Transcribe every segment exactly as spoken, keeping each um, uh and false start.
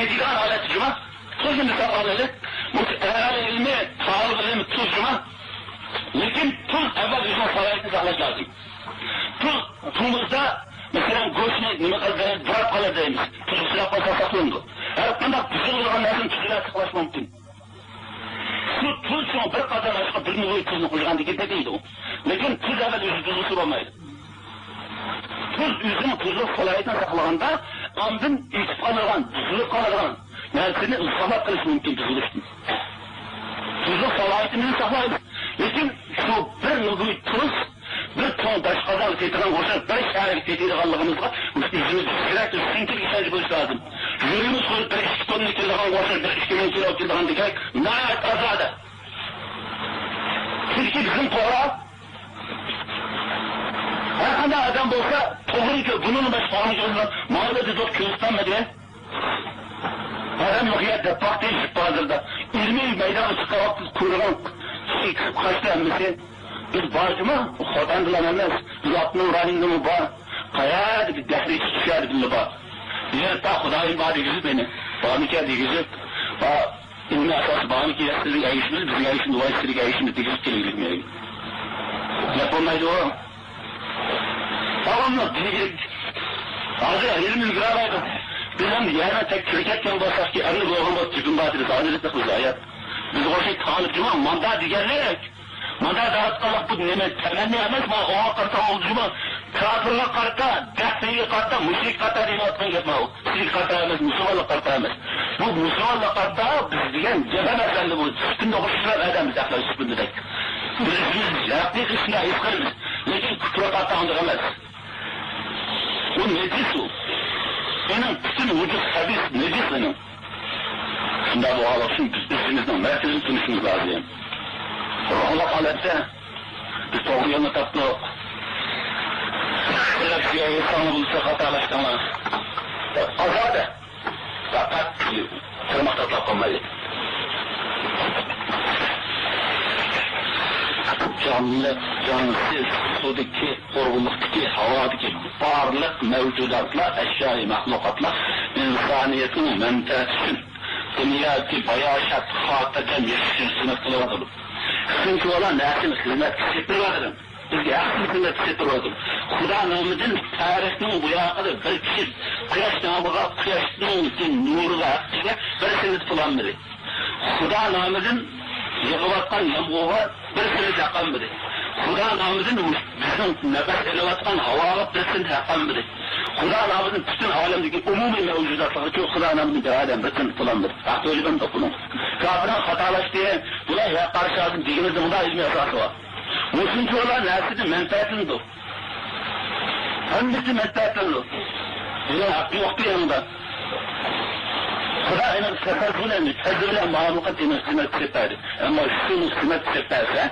دەيدىغان ھالەتتە جۇما. تۇزنى مىسال ئالايلى. بۇ ئەھلى ئىلمى، تالىب ئىلمى تۇز جۇما. لېكىن تۇز ئەۋۋەل ئۆزىنىڭ سالاھىيىتىنى ساقلاش لازىم. تۇز تومۇزدا، مەسىلەن، گۆشنى نېمە قىلىدۇ، بۇراپ قالىدۇ دەيمىز. تۇز بۇراپ قالسا ساقلىنىدۇ. ھەر قانداق بۇزۇلىدىغان نەرسىنى تۇز بىلەن ساقلاش مۇمكىن. شۇ تۇز شۇڭا بىر قازان ئاشقا بىر مىليون تۇزنى قوشقاندىكىن پېتىيدۇ. لېكىن تۇز ئەۋۋەل ئۆزى بۇزۇلسا بولمايدۇ. تۇز ئۆزىنىڭ تۇزلۇق سالاھىيىتىنى ساقلىغاندا، ئاندىن ئېچىپ قالىدىغان، بۇزۇلۇپ قالىدىغان نەرسىنى ساقلاپ قېلىش مۇمكىن بۇزۇلۇشتىن. تۇزلۇق سالاھىيىتىنى ساقلايمىز. لېكىن شۇ بىر مىليون تۇز بىر چوڭ داش قازانغا كېتىدىغان ئوخشاش بىر شەھەرگە كېتىدىغانلىقىمىزغا ئۆزىمىز يۈرەك شۇنچىلىك ئىشەنچ بولۇش لازىم. يۈرىكىمىز قويۇپ بىر ئىككى توننا كېلىدىغان ئوخشاش بىر ئىككى مىڭ كىلو كېلىدىغان دېگەن ناھايىتى ئازادە. چۈنكى بىزنىڭ توغرا ھەر قانداق ئادەم بولسا، توغرىكى بۇنىڭ باشقا ئالمىشىغىنى ماڭا دېدۇق كۆرسىتەلمىدى. ئادەم يوق يەر دەپ باقتى، يىپ ھازىردا. ئىلمىي مەيدانغا چىققان ۋاقىتتا كۆرگەن قاچتى ھەممىسى. بىز بار جۇما، خوتەندىلا ئەمەس. بىز ئاپتونوم رايوندىمۇ بار. قەيەردە بىر دەھرىيچە چۈشەردى بىللە بار. يەنە تا خۇدايىم بار دېگۈزۈپ مېنى. بارمىكەن دېگۈزۈپ. بار. ئىلمىي ئاساسى بارمىكى، سىزگە ئەگىشىمىز، بىزگە ئەگىشىمىز، ۋاي سىزگە ئەگىشىمىز دېگۈزۈپ كېلىۋېرىپ مېنى. گەپ بولمايدۇ. داۋاملىق دېگۈزۈپ. ھازىر ئىلمىي يۈگۈرەلەيدۇ. بىز ھەم يەنە تەك كىرىپ كەتكەن بولساقكى، ئەمدى بولغان بولسا تۈگۈن بار دېدى، ھازىر بىز ھايات. بىزگە ئوخشاش تالىپ جۇما ماندا دېگەنلىك. مانا دەۋاتقانلىق بۇ نېمە؟ تەمەننا ئەمەس، مانا ئوڭغا قارىساڭ ئولجىمۇ كاپىرغا قارىتا، دەھرىيگە قارىتا، مۇشرىكقا قارىتا دەيۋاتقان گەپ ماۋۇ. سىزگە قارىتا ئەمەس، مۇسۇلمانلارغا قارىتا ئەمەس. بۇ مۇسۇلمانلارغا قارىتا بىز دېگەن گەپ ئەمەس ئەمدى بۇ. سۈپىتىنى ئوخشىشىپ ئادەممىز ئەخلاق سۈپىتىدەك. بىز ئۆزىمىز ھەقنى ئىشىنە ھېس قىلىمىز. لېكىن كۇپرغا قارىتا ئانداق ئەمەس. ئۇ نەجىس ئۇ. ئۇنىڭ پۈتۈن ۋۇجۇد خەبىس، نەجىس ئۇنىڭ. شۇنداق بولغانلىقى ئۈچۈن بىز ئۆزىمىزنىڭ مەركىزىنى تونۇشىمىز لازىم. روھلۇق ھالەتتە بىز توغرا يولنى تاپتۇق. سىلەر شۇ يەرگە يەتسەڭلار بولسا خاتالاشتىڭلار. ئازادە. پەقەت تىرماق تاتلاپ قالمايلى. جانلىق، جانسىز، سۇدىكى، قۇرغۇنلۇقتىكى، ھاۋادىكى بارلىق مەۋجۇداتلار، ئەشيائىي مەخلۇقاتلار ئىنسانىيەتنىڭ مەنپەئەتى ئۈچۈن دۇنيادىكى باياشات، خاتىرجەم ياشىشىنى خىزمەت قىلىۋاتىدۇ. شۇنچىۋالا نەرسىنى خىزمەتكە سېتىۋاتىدۇ. بىزگە ھەقسىز خىزمەتكە سېتىۋاتىدۇ. خۇدا نامىدىن تارىخنىڭ بۇياقىدا بىر كىشى قۇياش نامىغا، قۇياشنىڭ نۇرىغا، ھەققىگە بىر سېنىت پۇل ئالمىدى. خۇدا نامىدىن يېغىۋاتقان يامغۇرغا بىر سېنىت ھەق ئالمىدى. خۇدا نامىدىن بىزنىڭ نەپەس ئېلىۋاتقان ھاۋاغا بىر سېنىت ھەق ئالمىدى. خۇدا نامىدىن پۈتۈن ئالەمدىكى ئومۇمىي مەۋجۇداتلارغا شۇ خۇدا نامىدىن بىر ئادەم بىر سېنىت پۇل ئالمىدى. ھەق تۆلىمەمدۇق بۇنىڭغا. كاپىرنىڭ خاتالاشتى، بۇلار ھەق قارىشى لازىم دېگىنىمىزدە مۇنداق ئىلمىي ئاساسى بار. مۇشۇنچىۋالا نەرسىدىن مەنپەئەتلىنىدۇ. ھەممىسى مەنپەئەتلىنىدۇ. بۇنىڭ ھەققى يوقتۇ يېنىڭدا. خۇدا ئېنىق تەسەلسۇل ئەمدى، پەزلى بىلەن ماڭىدىغان ئېنىق خىزمەت قىلىپ بەردى. ئەمما شۇ خىزمەت قىلىپ بەرسە،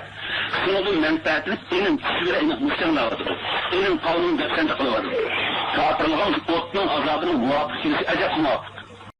شۇنىڭدىن مەنپەئەتلىنىپ، ئېنىڭ كۈچى بىلەن ئېنىڭ مۇشتەڭلەۋاتىدۇ. ئېنىڭ قاۋلىنى دەپسەندە قىلىۋاتىدۇ. كاپىرلىقىڭ ئوتنىڭ ئازابىنىڭ مۇۋاپىق كېلىشى ئەجەب مۇۋاپىق.